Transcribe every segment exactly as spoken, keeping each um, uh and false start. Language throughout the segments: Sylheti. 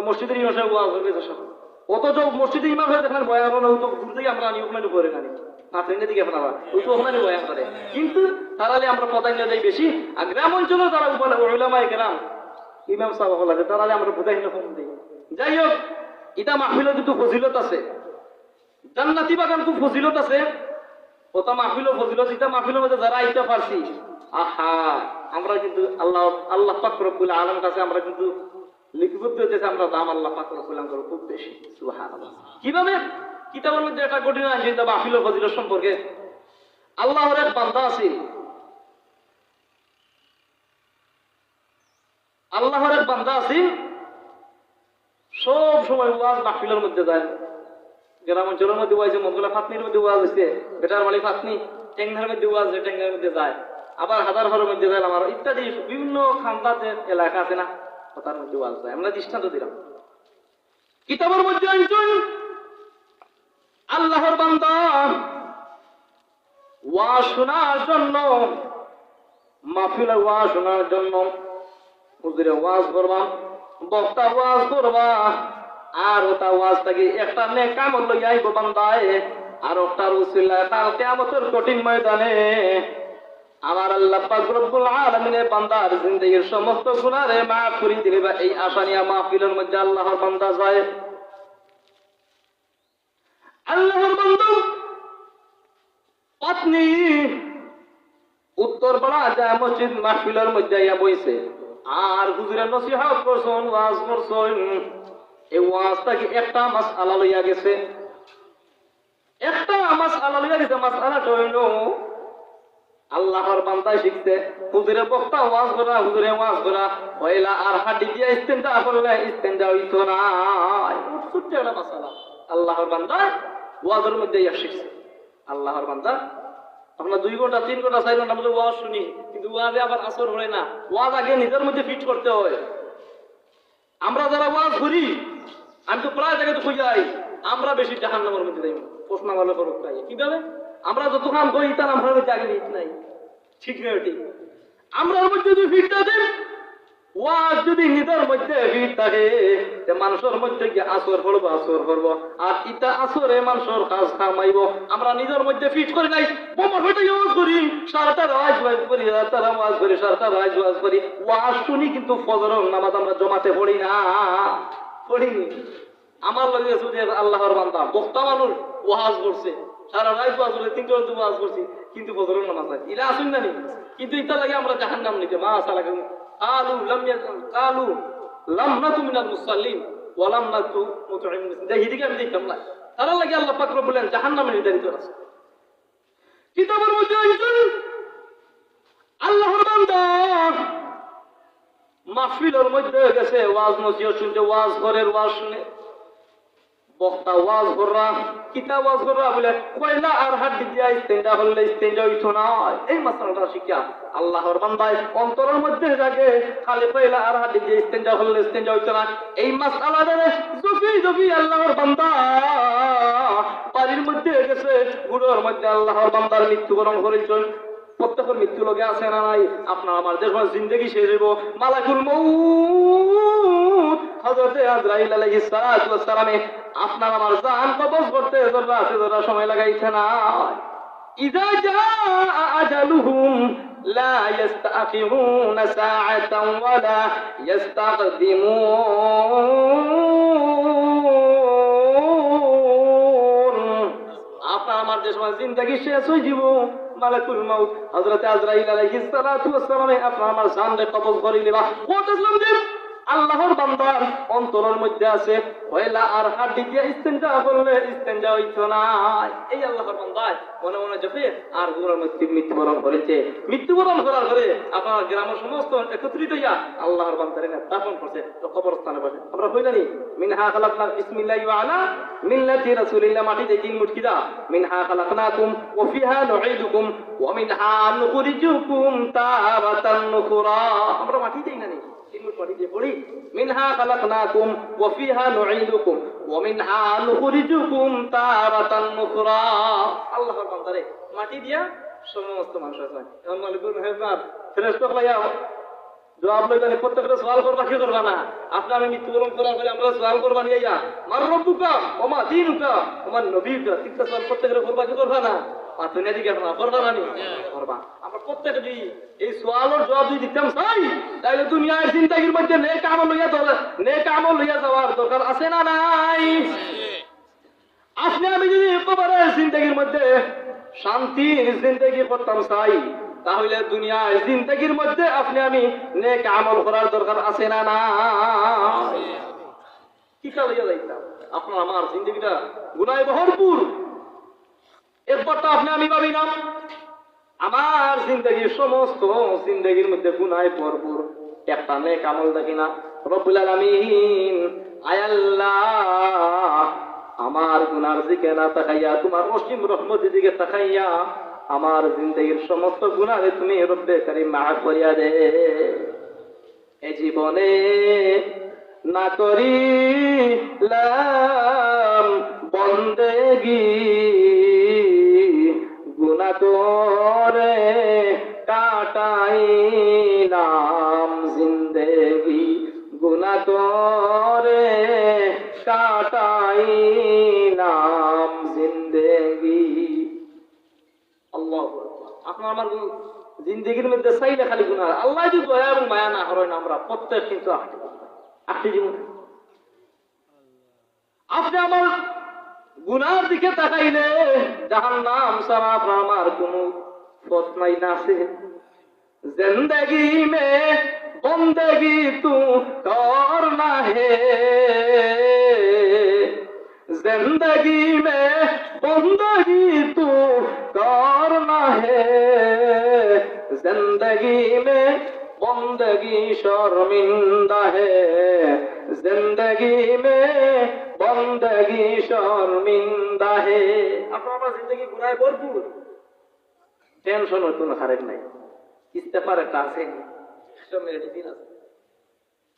মসজিদর ইমাম সাব ওয়াজ করবে, অথচ মসজিদর ইমাম সাব দেখলাম বয়ান করে, ও তো দূর থাকি আমরা আনি, ওখানে করে আনি, মাথার দিকে আপনারা, ও তো ওখানে বয়ান করে। কিন্তু তারারে আমরা প্রাধান্য দেই বেশি। আর গ্রাম অঞ্চলো যারা উলামায়ে কেরাম, ইমাম সাব অকল আছে, তারারে আমরা প্রাধান্য কম দেই। যাই হোক, ইতা মাহফিলর কিন্তু ফজিলত আছে, জান্নাতি বাগান খুব ফজিলত আছে। অতা মাহফিলর ফজিলত, ইতা মাহফিলর মধ্যে যারা আইতা পারছি, আহা, আমরা কিন্তু আল্লাহ, আল্লাহ পাক রব্বুল আলামিন কাছে আমরা কিন্তু লিপিবদ্ধ হইতেছে, আমরা দাম আল্লাহ পাক রব্বুল আলামিন খুব বেশি। সুবহানাল্লাহ। কিভাবে? কিতাবর মধ্যে একটা ঘটনা আছে, ইতা মাহফিলর ফজিলত সম্পর্কে। আল্লাহর এক বান্দা আছে, আল্লাহর এক বান্দা আছে, সব সময় ওয়াজ মাহফিলর মধ্যে যায়। গ্রাম অঞ্চলর মধ্যে ওয়াজ, মনগুলা ফাতনির মধ্যে ওয়াজ হইছে, বেটার বাড়ি ফাতনি, টেঙ্গার মধ্যে ওয়াজ হইছে, টেঙ্গার মধ্যে যায়। আবার হাজার ঘরর মধ্যে যায়, আমার ইত্যাদি বিভিন্ন খান্দাতে এলাকা আছে না, কথার মধ্যে ওয়াজ যায়। আমরা দৃষ্টান্ত দিলাম। কিতাবর মধ্যে আনছইন, আল্লাহর বান্দা ওয়াজ শোনার জন্য, মাহফিলে ওয়াজ শোনার জন্য, হুজুরে ওয়াজ করবা, বক্তা ওয়াজ করবা, আর অতা ওয়াজ থাকি একটা নেক আমল লইয়া আইবো বান্দায়, আর অটার উসিলায় কাল কিয়ামতর কঠিন ময়দানে আমার আল্লাহ পাক রব্বুল আলামিনে বান্দার জিন্দেগির সমস্ত গুনারে মাফ করি দিবা। এই আশা নিয়া মাহফিলর মধ্যে আল্লাহর বান্দা যায়। আল্লাহর বান্দা পাতনি উত্তর পাড়া যায় মসজিদ মাহফিলর মধ্যে আইয়া বইছে। আর হুজুরে নসিহত করছইন, ওয়াজ করছইন। এই ওয়াজ থাকি একটা মাসআলা লইয়া গেছে। একটা মাসআলা লইয়া গেছে, মাসআলাটা অইলো আল্লাহর বান্দায় শিখছে, হুজুরে বক্তা ওয়াজ করা, হুজুরে ওয়াজ করা, পয়লা আর হাড্ডি দিয়া ইস্তেঞ্জা করলে ইস্তেঞ্জা অইতো না। ছোট্ট একটা মাসআলা আল্লাহর বান্দায় ওয়াজর মধ্যে ইয়া শিখছে। আল্লাহর বান্দা, আমরা দুই ঘন্টা, তিন ঘন্টা, চাইর ঘন্টা আমরা ওয়াজ শুনি, কিন্তু ওয়াজে আবার আসর হয় না। ওয়াজ আগে নিজের মধ্যে ফিট করতে হয়। আমরা যারা ওয়াজ করি, আমি তো প্রায় জাগাত কই যাই, আমরা বেশি জাহান্নামর মধ্যে যাই। প্রশ্ন আমার করুক তাই, কিভাবে? আমরা যত কাম করি, তার আমরার মধ্যে আগে ফিট নাই, ঠিক না? ঠিক। আমরার মধ্যে যদি ফিট থাকে, ওয়াজ যদি নিজের মধ্যে ফিট থাকে, তে মানুষর মধ্যে গিয়া আসর পড়বো, আসর পড়বো। আর ইতা আসরে মানুষর কাজ কামাইবো। আমরা নিজের মধ্যে ফিট করি নাই, বোমা ফেটে ওয়াজ করি, সারাটা রাত ওয়াজ করি, সারাটা রাত ওয়াজ করি, সারাটা রাত ওয়াজ করি। ওয়াজ শুনি, কিন্তু ফজরর নামাজ আমরা জমাতে পড়ি না, পড়িনি। আমার লগে আছে যে আল্লাহর বান্দা, বক্তা মানুষ, ওয়াজ করছে, সারা রাত ওয়াজ করছে, তিনটা পর্যন্ত ওয়াজ করছি, কিন্তু ফজরর নামাজ নাই। ইলা আছইন না নি? কিন্তু ইতার লাগি আমরা জাহান্নাম নিতে, মা সালাকুম, কালু লাম ইয়াক-, কালু লাম নাকু মিনাল মুসাল্লিন, ওয়া লাম নাকু নুতইমুল মিসকিন। দেখি, এদিকে আমি দেখতাম না। তারার লাগি আল্লাহ পাক রব্বুল আলামিন জাহান্নামে নির্ধারিত আছে। কিতাবর মধ্যে একজন আল্লাহর বান্দা মাহফিলর মধ্যে গেছে, ওয়াজ নসিহত শুনতে, ওয়াজ করের, ওয়াজ শুনে। বক্তা ওয়াজ কররা, কিতা ওয়াজ কররা বুলে, কয়লা আর হাড্ডি দিয়া ইস্তেঞ্জা করলে ইস্তেঞ্জা অইতো না। এই মাসআলাটা শিখিয়া আল্লাহর বান্দায় অন্তরর মধ্যে জাগে, খালি কয়লা আর হাড্ডি দিয়া ইস্তেঞ্জা করলে ইস্তেঞ্জা অইতো না। এই মাসআলাটারে জপি জপি আল্লাহর বান্দা বাড়ির মধ্যে গেছে, ঘরর মধ্যে আল্লাহর বান্দার মৃত্যুবরণ করিছইন। প্রত্যেকের মৃত্যু লগে আছে না নাই? আপনার আমার যে সময় জিন্দেগি শেষ অইবো, মালাকুল মউত হযরতে আজরাইল আলাইহিস সালাতু ওয়াস সালামে আপনার আমার জান কবজ করতে জররা আছে, জররা সময় লাগাইতে না। ইযা জাআ আজালুহুম লা ইয়াস্তাখিরুনা সাআতান ওয়া লা ইয়াস্তাকদিমুন। আপনার আমার যে সময় জিন্দেগি শেষ অই যিবো, মালাকুল মউত হযরতে আজরাইল আলাইহিস সালাতু ওয়াস সালামে আপনার আমার জানরে কবজ করি নিবা। কইতাছিলাম যে আল্লাহর বান্দার অন্তরর মধ্যে আছে, কয়লা আর হাড্ডি দিয়া ইস্তেঞ্জা করলে ইস্তেঞ্জা অইতো না। এই আল্লাহর বান্দায় মনে মনে জপে আর ঘরর মধ্যে মৃত্যুবরণ করিছে। মৃত্যুবরণ করার পরে আপনার গ্রামর সমস্ত একত্রিত অইয়া আল্লাহর বান্দারে দাফন করছে। তো কবরস্থানে বসে। আমরা কইলা নি, "মিনহা খালাকনা, বিসমিল্লাহি ওয়া আলা মিল্লাতি রাসূলিল্লাহ", মাটি দিয়া তিন মুঠি দা, "মিনহা খালাকনাকুম ওয়া ফিহা নুঈদুকুম ওয়া মিনহা নুখরিজুকুম তারাতান নুখরা।" আমরা মাটি দেই না নি, তিন মুঠ মাটি দিয়া পড়ি, "মিনহা খালাকনাকুম ওয়া ফিহা নুঈদুকুম ওয়া মিনহা নুখরিজুকুম তারাতান নুখরা।" আল্লাহর বান্দারে মাটি দিয়া সমস্ত মানুষ আছে। এখন মালিকুল হেফার ফেরেশতা অকল আইয়া জবাব লইবা নি, প্রত্যেকরে সওয়াল করবা কি করবা না? আপনে আমি মৃত্যুবরণ করার পরে আমরারে সওয়াল করবা নি, ইয়া, মান রব্বুকা, ওয়া মা দীনুকা, ওয়া মান নবিয়ুকা। তিনটা সওয়াল প্রত্যেকরে করবা কি করবা না? মাতুন না, দিকে করবা না নি? করবা। আমরা প্রত্যেকে যদি এই সওয়ালর জবাব যদি দিতাম চাই, তাইলে দুনিয়ার জিন্দেগির মধ্যে নেক আমল লইয়া দর-, নেক আমল লইয়া যাওয়ার দরকার আছে না নাই? আপনে আমি যদি একেবারে জিন্দেগির মধ্যে শান্তির জিন্দেগি করতাম চাই, তাহলে দুনিয়ার জিন্দেগির মধ্যে আপনে আমি নেক আমল করার দরকার আছে না নাই? কিতা লইয়া যাইতাম? আপনার আমার জিন্দেগিটা গুনায় ভরপুর। একবার তো আপনে আমি ভাবি না, আমার জিন্দেগির সমস্ত জিন্দেগির মধ্যে গুনায় ভরপুর, একটা নেক আমল দেখি না। রব্বুল আলামিন, আয় আল্লাহ, আমার গুনার দিকে না তাকাইয়া, তুমার অসীম রহমতের দিকে তাকাইয়া আমার জিন্দেগির সমস্ত গুনারে তুমি রব্বে করিম মাফ করিয়া দে। এ জীবনে না করিলাম বন্দেগি, গুনা করে কাটাইলাম জিন্দেগি, গুনা করে কাটাইলাম জিন্দেগি। আল্লাহু আকবার। আপনার আমার জিন্দেগির মধ্যে চাইলে খালি গুনা। আল্লাহ যদি দয়া এবং মায়া না করেন, আমরা প্রত্যেক কিন্তু আটকে, আটকে জীবনে। আপনে আমার গুনার দিকে তাকাইলে জাহান্নাম ছাড়া আপনার আমার কোনো পথ নাই, না আছে। জিন্দেগি মে বন্দেগি তু করনা হে, জিন্দেগি মে বন্দেগি তু করনা হে, জিন্দেগি মে বন্দেগি শর্মিন্দা হে, জিন্দেগি মে বন্দেগি শর্মিন্দা হে। আপনার আমার জিন্দেগি গুনায় ভরপুর, টেনশন হইতো না, খারেক নাই, ইস্তেগফার একটা আছে, একটা মেডিসিন আছে।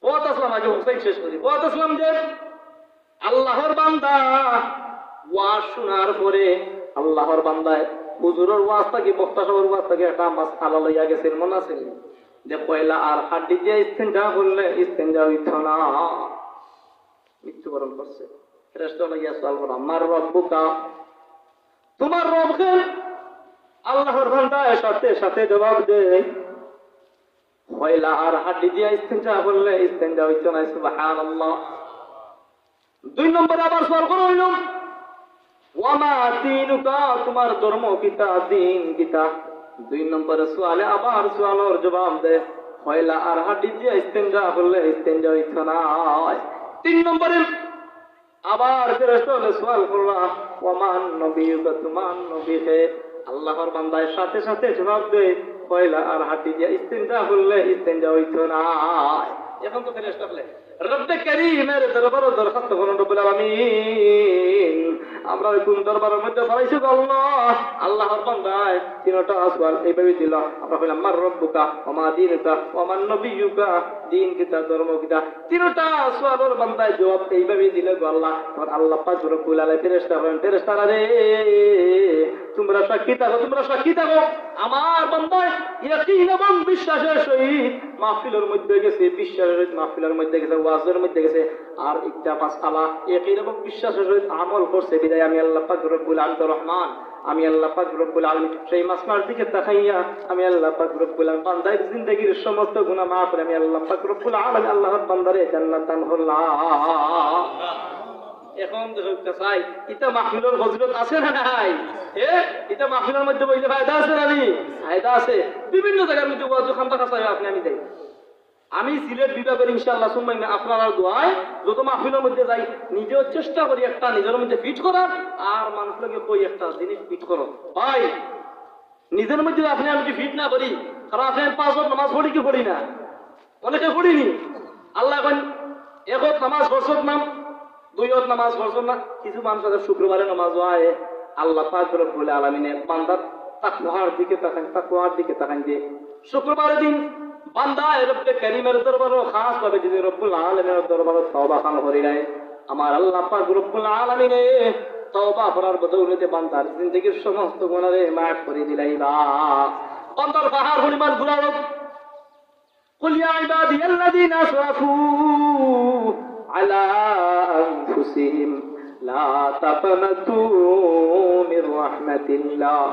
পথ আসলাম, আগে হোসেন শেষ করি। পথ আসলাম যে আল্লাহর বান্দা ওয়াজ শোনার পরে আল্লাহর বান্দায় হুজুরর ওয়াজ থাকি, বক্তা সাহেবর ওয়াজ থাকি একটা মাসআলা লইয়া গেছিল, মনে আছে নি? যে কয়লা আর হাড্ডি দিয়া ইস্তেঞ্জা করলে ইস্তেঞ্জা হইতো না। মৃত্যুবরণ করছে। ফেরেশতা লইয়া সওয়াল করা, "মান রব্বুকা?" তোমার রব কে? আল্লাহর বান্দায় সাথে সাথে জবাব দেয়, কয়লা আর হাড্ডি দিয়া ইস্তেঞ্জা করলে ইস্তেঞ্জা হইতো না। সুবহানাল্লাহ। দুই নম্বরে আবার সওয়াল করা হইল, "ওয়া মা দীনুকা?" তোমার ধর্ম কিতা, দ্বীন কিতা? দুই নম্বরে সওয়ালে আবার সওয়ালর জবাব দেয়, কয়লা আর হাড্ডি দিয়া ইস্তেঞ্জা করলে ইস্তেঞ্জা হইতো না। তিন নম্বরে আবার ফেরেশতা হকলে সওয়াল করলা, "ওয়া মান নবিয়ুকা?" তোমার নবী কে? আল্লাহর বান্দায় সাথে সাথে জবাব দেয়, "কয়লা আর হাড্ডি দিয়া ইস্তেঞ্জা করলে ইস্তেঞ্জা হইতো না।" এখন তো ফেরেশতা হকলে রব্বে করিমের দরবারো দরখাস্ত করইন, "রব্বুল আলামিন, আমরারে কোন দরবারর মধ্যে ফালাইছো গো আল্লাহ?" আল্লাহর বান্দায় তিনটা সওয়াল এইভাবে দিল। আমরা কইলাম, "মান রব্বুকা, ওয়া মা দীনুকা, ওয়া মান নবিয়ুকা?" দ্বীন কিতা, ধর্ম কিতা? তিনটা সওয়ালর বান্দায় জবাব এইভাবে দিল গো আল্লাহ। তখন আল্লাহ পাক রব্বুল আলামিন ফেরেশতা কইন, "ফেরেশতারা রে, তোমরা সাক্ষী থাকো, তোমরা সাক্ষী থাকো। আমার বান্দায় ইয়াকিন এবং বিশ্বাসের সহিত মাহফিলর মধ্যে গেছে, বিশ্বাসের সহিত মাহফিলর মধ্যে গেছে, ওয়াজর মধ্যে গেছে। আর একটা মাসআলা ইয়াকিন এবং বিশ্বাসের সহিত আমল করছে, বিধায় আমি আল্লাহ পাক রব্বুল আলামিন তো রহমান, আমি আল্লাহ পাক রব্বুল আলামিন সেই মাসআলার দিকে তাকাইয়া আমি আল্লাহ পাক রব্বুল আলামিন বান্দার জিন্দেগির সমস্ত গুনাহ মাফ করে আমি আল্লাহ পাক রব্বুল আলামিন আল্লাহর বান্দারে জান্নাত দান করলাম।" এখন দেখো, ইটা মাহফিলর ফজিলত আছে না নাই? এ, ইটা মাহফিলর মধ্যে বইলে ফায়দা আছে না নি? ফায়দা আছে। বিভিন্ন জাগার মধ্যে ওয়াজ খান্দা খাসা হয়, আপনে আমি যাই। আমি সিলেট বিভাগর ইনশাআল্লাহ সুম্মা ইন্না আপনারার দোয়ায় যত মাহফিলর মধ্যে যাই, নিজেও চেষ্টা করি একটা নিজের মধ্যে ফিট করার, আর মানুষ লগে কই একটা জিনিস ফিট করো। ভাই, নিজের মধ্যে আপনে আমি কি ফিট না করি, কারণ আপনে পাঁচ ওয়াক্ত নামাজ পড়ি কি পড়ি না? অনেকে পড়ি নি। আল্লায় কইন, এক ওয়াক্ত নামাজ পড়ছত না, দুই ওয়াক্ত নামাজ পড়ছত না। কিছু মানুষ আছে শুক্রবারে নামাজ হয়, আল্লাহ পাক রব্বুল আলামিনে বান্দার তাকওয়ার দিকে তাকাইন, তাকওয়ার দিকে তাকাইন যে শুক্রবারের দিন বান্দায় রব্বে করিমের দরবারো, খাস ভাবে যদি রব্বুল আলামিনের দরবারো তওবা খান করি নাই, আমার আল্লাহ পাক রব্বুল আলামিনে তওবা করার বদৌলতে বান্দার জিন্দেগির সমস্ত গুনারে মাফ করি দিলাইবা। বান্দার পাহাড় পরিমাণ গুনাহ হোক, قل يا عبادي الذين أسرفوا على أنفسهم لا تقنطوا من رحمة الله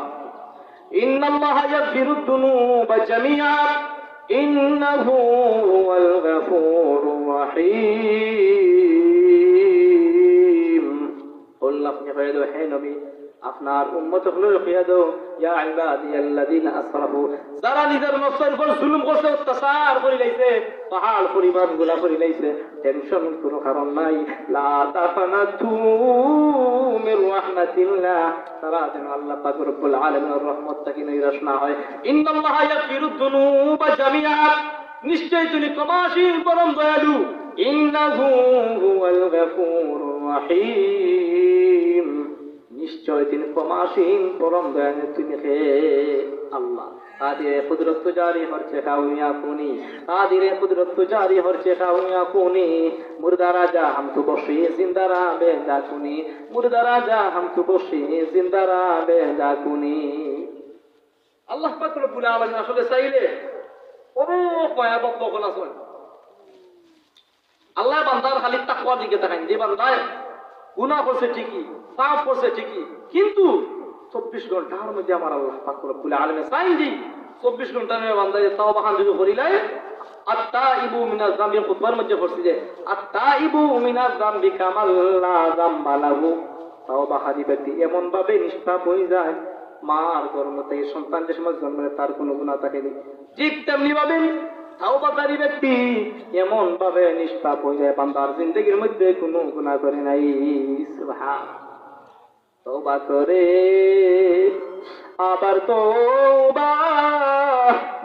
إن الله يغفر الذنوب جميعا إنه هو الغفور الرحيم। قل, আপনে কইয়া দেও, হে নবী, আপনার উম্মত অকলরে কইয়া দেও, ইয়া ইবাদিয়াল্লাযিনা আসরাফু, যারা নিজর নফসর উপর জুলুম করছে, অত্যাচার করি লাইছে, পাহাড় পরিমাণ গুনা করি লাইছে, টেনশন কোনো কারণ নাই। লা তাকনাতু মির রাহমাতিল্লাহ, তারা যেন আল্লাহ পাক রব্বুল আলামিনের রহমত থাকি নৈরাশ না হয়। ইন্নাল্লাহা ইয়াগফিরুদ দুনুবা জামিআ, নিশ্চয় তিনি ক্ষমাশীল পরম দয়ালু। ইন্নাহু হুয়াল গাফুরুর রাহিম, নিশ্চয় তিনি ক্ষমাশীল পরম দয়ালু, তিনি হে আল্লাহ। قادر قدرت جاری ہر چه خواهی کنی، قادر قدرت جاری ہر چه خواهی کنی، مردہ را جا ہم تو بخشی، زندہ را پیدا کنی، مردہ را جا ہم تو بخشی، زندہ را پیدا کنی। আল্লাহ পাক রব্বুল আলামিন আসলে চাইলে অনেক মায়াবন্ত অকল আছইন। আল্লায় বান্দার খালি তাকওয়ার দিকে তাকাইন। যে বান্দায় গুনা করছে ঠিকই, পাপ করছে ঠিকই, কিন্তু চব্বিশ ঘন্টার মধ্যে আমার আল্লাহ পাক রব্বুল আলামিন চাইন যে চব্বিশ ঘন্টার মধ্যে বান্দায় তওবা খান যদি করিলায়, আত-তাইবু মিনাজ জামবি, খুতবার মধ্যে পড়ছি যে, আত-তাইবু মিনাজ জামবি কামান লা জামবা লাহু, তওবাকারী ব্যক্তি এমন ভাবে নিষ্পাপ হয়ে যায়, মার গর্ভ থেকে সন্তান যে সময় জন্ম নেয়, তার কোনো গুনাহ থাকেনি। ঠিক তেমনি ভাবে তওবাকারী ব্যক্তি এমন ভাবে নিষ্পাপ হয়ে যায়, বান্দার জিন্দেগির মধ্যে কোনো গুনাহ করে নাই। সুবহান। তওবা করে আবার তওবা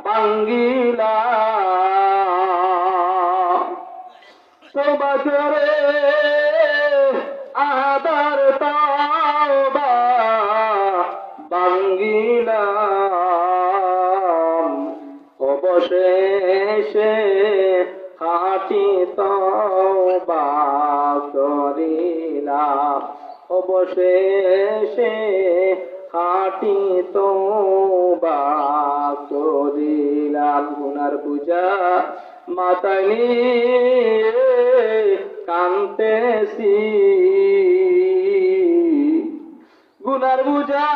ভাঙ্গিলা, তওবা করে আবার তওবা ভাঙ্গিলাম, অবশেষে খাঁটি তওবা করিলাম, অবশেষে খাঁটি তওবা করিলাম। গুনার বোঝা মাথায় নিয়ে কাঁদতেছি, গুনার বোঝা